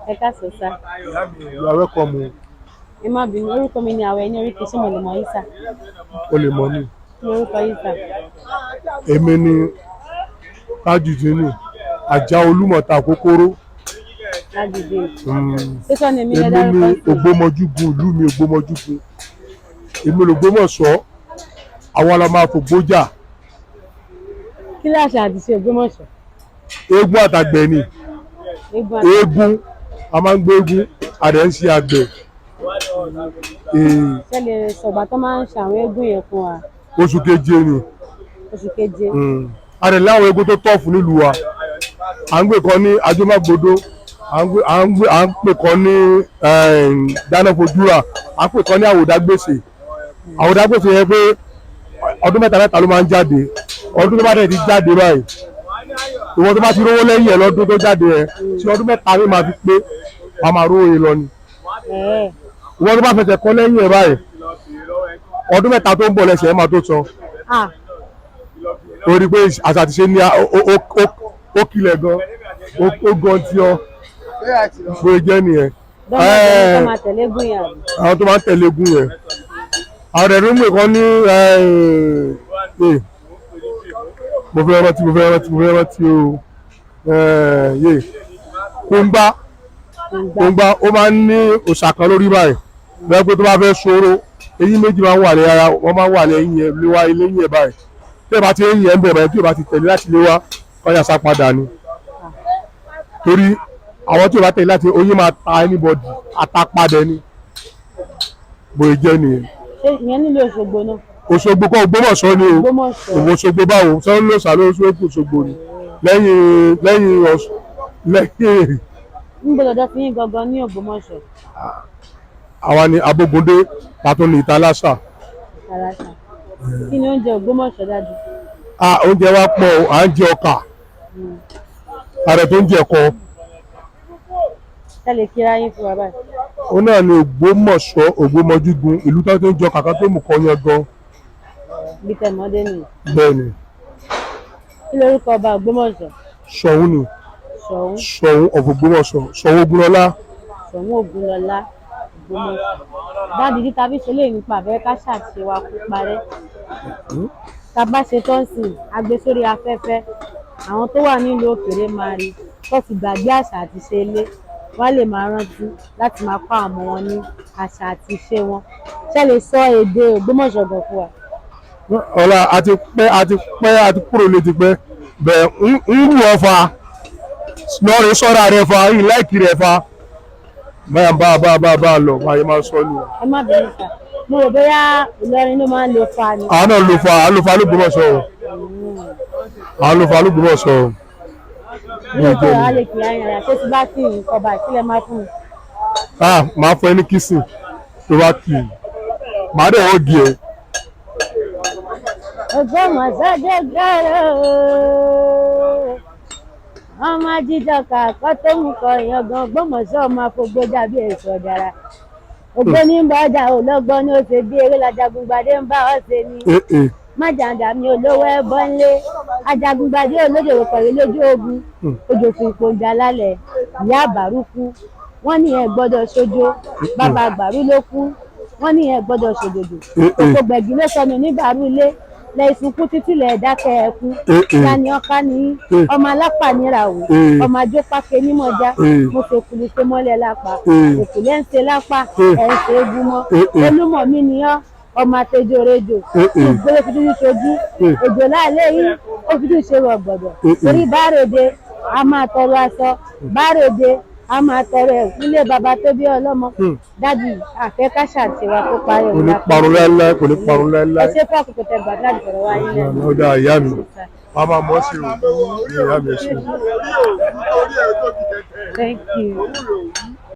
Ẹ káàsán sir. You are welcome o. Ẹ má bínú, orúkọ mi ni Àwẹ̀ní Oríkì, ṣé mo lè mọ̀ yín sir? O lè mọ̀ mí. Kí lorúkọ yín sir? Èmi ni Tajudeen Ajá Olúmọ̀ta Àkókóró. Tajudeen. Ṣé sọ ni èmi lẹ Èmi dárúkọ ni sí? Ògbómọjúgun ìlú mi, Ògbómọjúgun. Èmi l'Ògbómọ̀ṣọ́, àwọn la máa fògbójà. Kí láṣà àti ṣe Ògbómọ̀ṣọ́? Eégún àtàgbẹ̀ ni. Eégún àti Eégún, a máa ń gbé eégún, a dẹ̀ ń ṣe àgbẹ̀. Ṣé lè sọ̀gbà tó máa ń ṣe àwọn eégún yẹn fún wa? Oṣù keje ni. Oṣù keje. A dẹ̀ láwọn eégún tó tọ̀fù nílùú wa. À ń gbé kan ní Ajómágbodó, à ń pè kan ní Dánáfojúrà, à ń pè kan ní Àwòdágbèsè. Àwòdágbèsè yẹn pé ọdún mẹ́ta mẹ́ta ló máa ń jáde. Ọdún tó bá dẹ̀ ti jáde báyìí, ìwọ tó bá ti rówó lẹ́yìn ẹ̀ lọ́dún tó jáde yẹn, tí ọdún 3 mi máa fi pé, wàá máa rówó yẹn lọ ni. Ìwọ tó bá fẹsẹ̀ kọ́ lẹ́yìn ẹ̀ báyìí, ọdún 3 tó ń bọ̀ lẹ́sẹ̀ ẹ̀ máa tó san. Torí pé àṣà àti ṣe ní ó kilẹ̀ gan, ó gan tí ọ bóyá jẹ́ nìyẹn. Dọ́gba tó máa tẹ̀lé eégún yẹn àbí? Àwọn tó máa ń tẹ̀lé eégún yẹn, àwọn ẹ̀rọ mú ìkan ní mo fẹ́ rántí, mo fẹ́ rántí, mo fẹ́ rántí o. Yé kóńgbá. Kóńgbá. Kóńgbá, ó máa ń ní òòṣà kan lórí báyìí bẹ́ẹ̀ pé tó bá fẹ́ sọ̀rọ̀, eyín méjì máa ń wà lẹ́yìn ara wọ́n, máa ń wà lẹ́yìn ẹ̀ léwá lẹ́yìn ẹ̀ báyìí. Tí ẹ bá ti ń yẹn ń bẹ̀rẹ̀ báyìí, tí ẹ bá ti tẹ̀lé láti léwá, kọ́yà sá padà ni, torí àwọn tí ò bá tẹ̀lé láti oyin máa ta anybody àtàpadà ni. Bóyá jẹ́ nìyẹn. Ṣé ìyẹn nílò Òṣogbo náà? Òṣogbo kọ́, Ògbómọ̀ṣọ́ ni o. Ògbómọ̀ṣọ́. Òṣogbo báwo? Sọ́n ló sà ló sókè Òṣogbo ni lẹ́yìn lẹ́yìn Ọ̀ṣun lẹ́yìn. Ń gbọ́dọ̀ dọ́ sí yín gangan ní Ògbómọ̀ṣọ́? Àwa ni Abógundé pàtó ní Ìtaláṣà. Aláṣà. Kí ni oúnjẹ Ògbómọ̀ṣọ́ dájú? Ah, oúnjẹ wa pọ̀ o. À ń jẹ ọkà, ààrẹ tó ń jẹ ẹ̀kọ. Ṣé lè kíra yín fún wa báyìí? Ó náà ní Ògbómọ̀ṣọ́, Ògbómọjúgun, ìlú tó ti ń jẹ ọkà kan tó mú kọ yan gan. Bí tẹ̀ mọ́dé nìyí. Bẹ́ẹ̀ ni. Kí lorúkọ ọba Ògbómọ̀ṣọ́? Ṣọ̀ún ni. Ṣọ̀ún. Ṣọ̀ún of Ògbómọ̀ṣọ́, Ṣọ̀ún Ògúnlọlá. Ṣọ̀ún Ògúnlọlá Ògbómọ̀ṣọ́. Daddy, títa bí ṣe lè nípa àbẹ́rẹ́ ká ṣàṣe wa kó parẹ́. Tá a bá ṣe tán sí i, a gbé sórí afẹ́fẹ́, àwọn tó wà nílùú òkèèrè máa rí, tó ti gbàgbé àṣà àti ìṣe ilé, wọ́n á lè máa rántí láti máa kọ́ àwọn ọmọ wọn ní àṣà àti ìṣe wọn. Ṣé lè sọ èdè Ògbómọ̀ṣọ́ gan fún wa? Ọ̀la àti pẹ́, àti pẹ́, àti kúrò lè ti pẹ́ bẹ́ẹ̀ ń wù ọ́ fa lọ́ọ̀rẹ́ sọ́ra rẹ̀ fa yìí láìkì rẹ̀ fa báyà bá bá bá bá lọ báyìí máa sọ ni. Ẹ má bínú sir, mo rò bóyá Ìlọrin ló máa ń lo fa ni. Àwọn náà ló fa, àwọn ló fa lÓgbómọ̀ṣọ́ o, àwọn ló fa lÓgbómọ̀ṣọ́ o. Lóòótọ́ a lè kí ayé ara ṣé tí bá kí nǹkan báyìí, kílẹ̀ máa fún mi? Ah, máa fún ẹ ní kissing tó bá kì í, màá dẹ̀ wọ́n gí ẹ. Ògbómọ̀ṣọ́ dé gbẹ́rẹ́ ọmọ ajíjọka kọ́ tó mú kọ ìyangàn Ògbómọ̀ṣọ́, ọmọ afọgbójà bí èso ọ̀dàrà ògbóní ń bá ọjà òlọ́gbọ́n ní ó ṣe bí eré lajagungbadé ń bá ọ ṣe ni. Eh eh. Májàǹdà mi olówó ẹbọ ńlé ajagungbadé olóde òkọ̀rẹ́ lójú ogun, ojú fún ìpòǹjà lálẹ́ ìyá àbárú kú, wọ́n ní ẹ gbọ́dọ̀ ṣojo, bàbá àgbàrú ló kú, wọ́n ní ẹ gbọ́dọ̀ ṣòjòjò. Eh, eh. Òkò gbẹ̀gì ló sọnù níbàárú ilé lẹ ìsunkún títí lẹ dákẹ́ ẹkún. Eh, eh. Tani ọká ní Eh. ọmọ alápà níràwọ̀, Eh. ọmọ ajópáke nímọ̀já. Eh. Mo fèkùlù ṣe mọ́lẹ̀ lápá, Eh. òkùlẹ̀ ń ṣe lápá, Eh. ẹ̀ ń ṣe egun mọ́. Eh, eh. Olúmọ̀ mi ni ọ́, ọmọ àtẹjọrẹjọ. Eh, eh. Ìgbélé fi dúdú ṣojú. Eh. Òjò láàlẹ́ yìí ó fi dúdú ṣe rọ̀gbọ̀dọ̀. Eh, eh. Torí bárèdè a máa tọrọ aṣọ, bárèdè a máa tọrọ ẹ̀ nílé baba tó bí ọlọ́mọ. Daddy, àfẹ́káṣà tiwa kó parí. Kò ní parun láéláé, kò ní parun Ẹ láéláé. ṣe fún àkókò tẹ gbàdúrà láti fọ̀rọ̀ wá yín lẹ́nu. Ó dáa, ìyá mi, wàá máa mọ̀ sí o, ìyá mi, ẹ ṣé. Thank you.